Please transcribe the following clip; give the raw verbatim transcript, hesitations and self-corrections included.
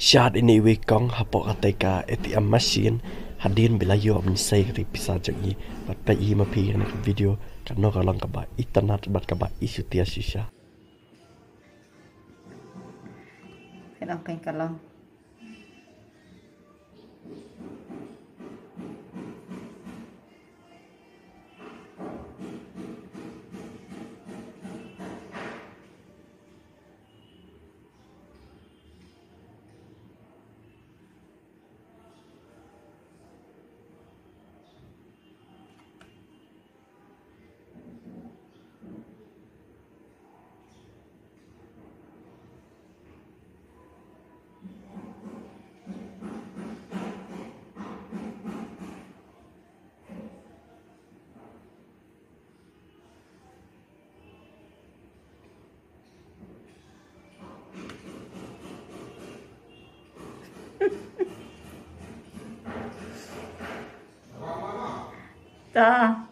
Shad ine iwei i kong hapoh katei ka A T M machine hadien ba i la ïoh mynsiem katei pisa jong i. Bad peit hi ma phi ïa kane ka video, kano ka long kaba itynnad bad kaba i shutia shisha. Phi ong kan ka long. Ta.